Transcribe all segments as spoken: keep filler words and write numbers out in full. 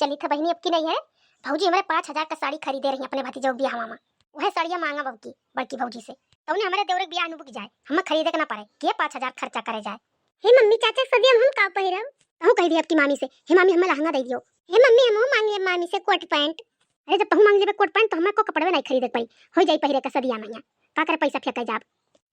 चली था बहिनी, अब की नहीं है, भौजी हमरे पाँच हजार का साड़ी खरीदे रही अपने भतीजो के बियाह मा। वह साड़िया मांगा बहू की, बड़की भौजी से। तौने हमरे देवरे के बियाह नु बुक जाए, हमें खरीदे के ना पड़े, के पाँच हजार खर्चा करे जाए। हे मम्मी, चाचा के सदिया में हम का पहिरब? तहूँ कह दिया अब की मामी से, "हे मामी, हमें लहंगा दे दियो।" हे मम्मी, हमहू मांग लेब मामी से कोट पैंट। अरे, जब तहूँ मांग लेबे कोट पैंट, तो हमें को कपड़वे नहीं खरीदे के पड़ी, हो जाई पहिरे का सदिया में। का करे पैसा फेंके जाब?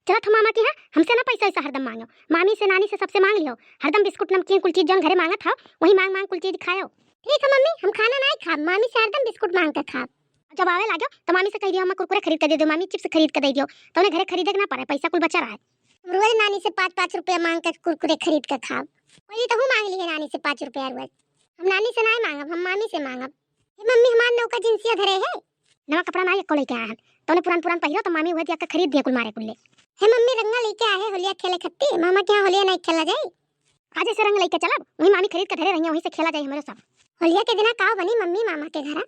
चलत हो मामा के यहाँ, हमसे ना पैसा वैसा हरदम मांगो, मामी से, नानी से, सबसे मांग लियो। हरदम बिस्कुट, नमकीन, कुल चीज जौन घरे मांगत हो, वही मांग मांग कुल चीज खायो। ठीक है मम्मी, हम खाना नहीं खाब, मामी से हरदम बिस्कुट मांग के खाब। जब आवे लागो तो मामी से कह दियो, "हमें कुरकुरे खरीद के दे दियो, मामी चिप्स खरीद के दे दियो।" तो उन्हें घरे खरीदे के ना पड़े, पैसा कुल बचा रहा है। रोज नानी से पाँच पाँच रुपया मांग के कुरकुरे खरीद के खाब। वही तो हूँ मांग ली है नानी से पाँच रुपया रोज। हम नानी से नहीं मांगब, हम मामी से मांगब। हे मम्मी, हमार नौका जिंसिया धरे है। नवा कपड़ा ना एको लेके आए हैं, तौने पुरान पुरान पहिरो तो मामी वह दिया के खरीद दिया कुल मारे कुल्ले। हे मम्मी, रंगा लेके आए हैं होलिया खेले खत्ती, मामा के यहाँ होलिया नहीं खेला जाए। आज ऐसे रंग लेके चलब, वही मामी खरीद के धरे रहिया, वहीं से खेला जाए हमारे सब। होलिया के दिना काव बनी मम्मी मामा के घरा?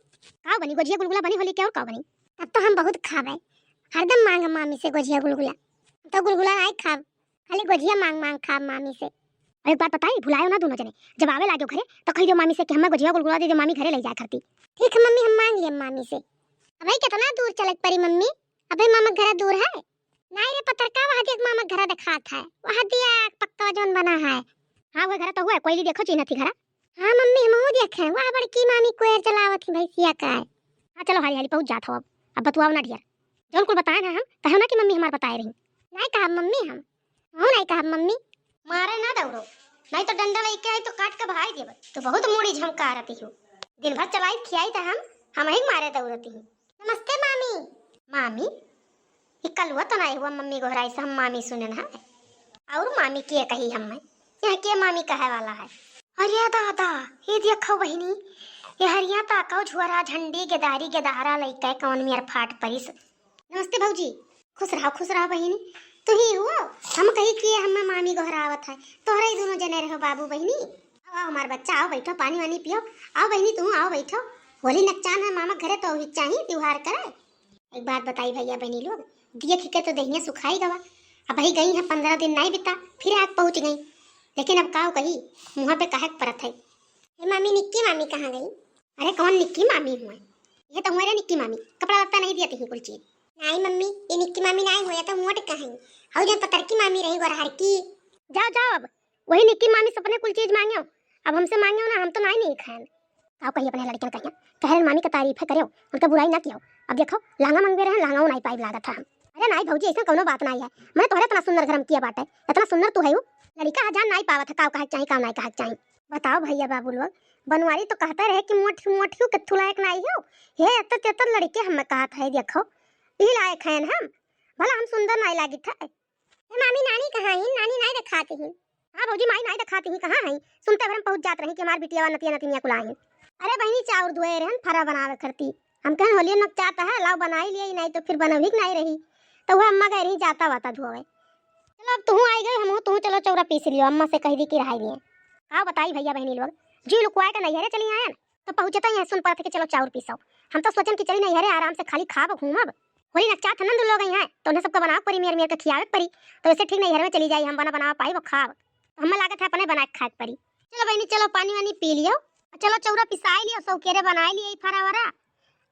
काव बनी? गोजिया गुलगुला बनी होली के, और काव बनी? तब तो हम बहुत खाबे, हरदम मांग मामी से गोजिया गुलगुला। हम तो गुलगुला नहीं खाब, खाली गोजिया मांग मांग खाब मामी से। और एक बात बताई, भुलायो ना दोनों जने, जब आवे लागो घरे तो कह दियो मामी से कि हमें गोजिया गुलगुला दे दियो, मामी घरे ले जाए खरती। ठीक है मम्मी, हम मांग लेब मामी से। अबे कितना दूर चलक पड़ी मम्मी? अबे मामा घरा दूर है? नहीं रे पत्थर का, वह देख मामा घरा दिखात है, वह दिया पक्का जौन बना है। हाँ, वह घरा तो हुआ है, कोयली देखो चिन्ह थी घरा। हाँ मम्मी, हमहू देखे, वह बड़की मामी कोयर चलावत ही भैंसिया का है। हाँ चलो हाली हाली पहुँच जात हो अब, अब बतुआओ ना ढेर। जौन कुल बताए ना हम, कहो ना कि मम्मी हमार बताए रही। नहीं कहा मम्मी हम, हूँ नहीं कहा मम्मी। मारे ना दौड़ो, नहीं तो डंडा लेके आई तो काट के भाई देब। तो बहुत मूड़ी झमका रहती हो, दिन भर चलाई खियाई तो हम, हम ही मारे दौड़ती ही। नमस्ते मामी। मामी? ई कलुआ तो नहीं हुआ मम्मी गोहराई से हम मामी सुने ना है। और मामी के कही हम में? यहाँ के मामी कहे वाला है? अरे दादा, ये देखो बहिनी, ये हरिया ताकाओ झुअरा झंडी गेदारी गेदहरा लइके कौन मेर फाट परिस। नमस्ते भौजी। खुश रहो, खुश रहो बहिनी। तू ही हुआ? हम कही कि हमें मामी गोहरावत है। तोहरा ही दोनों जने रहो बाबू बहिनी। आओ, आओ हमार बच्चा, आओ बैठो, पानी वानी पियो। आओ बहिनी, तू आओ बैठो। होली नकचान है मामा घरे, तो ही चाही त्योहार करे। एक बात बताई भैया बहिनी लोग, देख के तो देहिया सुखाई गवा। अब ही गई है, पन्द्रह दिन नहीं बिता, फिर आज पहुँच गई। लेकिन अब काव कही, मुँह पे काहे के परत है। ए मामी, निक्की मामी कहाँ गई? अरे कौन निक्की मामी हुए? ये तो हुए रे निक्की मामी, कपड़ा लत्ता नहीं दिया तिही कुल चीज। नहीं मम्मी, ये निक्की मामी नहीं हुए, ये तो मोट कहीं। हऊ जौन पतरकी मामी रही गोरहर की। जाओ जाओ, अब वही निक्की मामी से अपने कुल चीज मांग्यो, अब हमसे मांग्यो ना, हम तो नहीं नहीं खाएन। काव कही अपने लड़कन कहिया, कह रहे मामी के तारीफ है करेव, उनका बुराई ना कियो। अब देखो लहंगा मंगवे रहे, लहंगा नहीं पाइब लागत है हम। अरे नहीं भौजी, ऐसा कौनो बात नहीं है, मैं तोहरे इतना सुंदर घर में किया बाटे, इतना सुंदर तू है। लड़का हजार नहीं पावत है, काव कहे के चाही, काव नहीं कहे के चाही। बताओ भैया बाबू लोग, बनवारी तो कहता रहे कि मोटी मोटी कत्थू लायक नहीं हो, हे एतर तेतर लड़के हमें कहत है, देखो ई लायक हैं हम, भला हम सुंदर नहीं लागित है। ए मामी, नानी कहाँ ही? नानी नहीं दिखाती ही। हाँ भौजी, माई नहीं दिखाती ही, कहाँ है? सुनते भर हम पहुँच जात रही कि हमार बिटिया वा नतिया नतिनिया कुल आई हैं। अरे बहिनी, चाउर धोए रहन फरा बनावे खरती, हम कहन होलिया नकचात है, लाओ बनाई लिए, नहीं तो फिर बनवही के नहीं रही। तो वह अम्मा गए रही जाता वाता धोवे। चलो अब तुहू आई गए, हमहू तुहू चलो चौरा पीस लियो, अम्मा से कह दी कि रहाई दिए। का बताई भैया बहिनी लोग, जी लुकवाए का नैहरे चली आयन, तो पहुँचता यहाँ सुन पड़त है कि चलो चाउर पीसो। हम तो सोचन कि चली नैहरे आराम से खाली खाब घूमब। होली नकचात हनन दू लोग यहाँ, तो उन्हें सबका बनावे परी, मेर मेर के खियावे परी। तो ऐसे ठीक नैहरे में चली जाई, हम बना बनावा पाई वो खाब। तो हमें लागत है अपने बना के खाए के परी। चलो बहिनी, चलो पानी वानी पी लियो, चलो चौरा पिसाई लियो, सौकेरे बनाई लियो ई फरा वरा।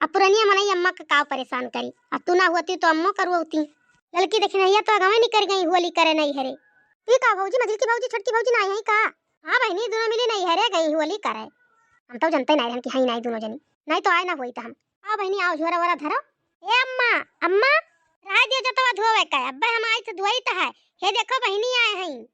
अब पुरनिया मनई अम्मा के काव परेशान करी, अब तू ना होती तो अम्मो करवती। ललकी देखी नैया तो अगवे निकर गई होली करे नैहरे। ई का भौजी, मझिलकी भौजी, छोटकी भौजी ना आई का? हाँ बहिनी, दोनों मिली नैहरे गई होली करे। हम तो जनते नहीं रहन कि हई नहीं दोनों जनी, नहीं तो आए ना होई त हम। आओ बहिनी, आओ झोरा वोरा धरो। ए अम्मा, अम्मा, रहा दियो जतवा धोवे का, अब्बे हम आई तो धोई त है। हे देखो बहिनी आए हई।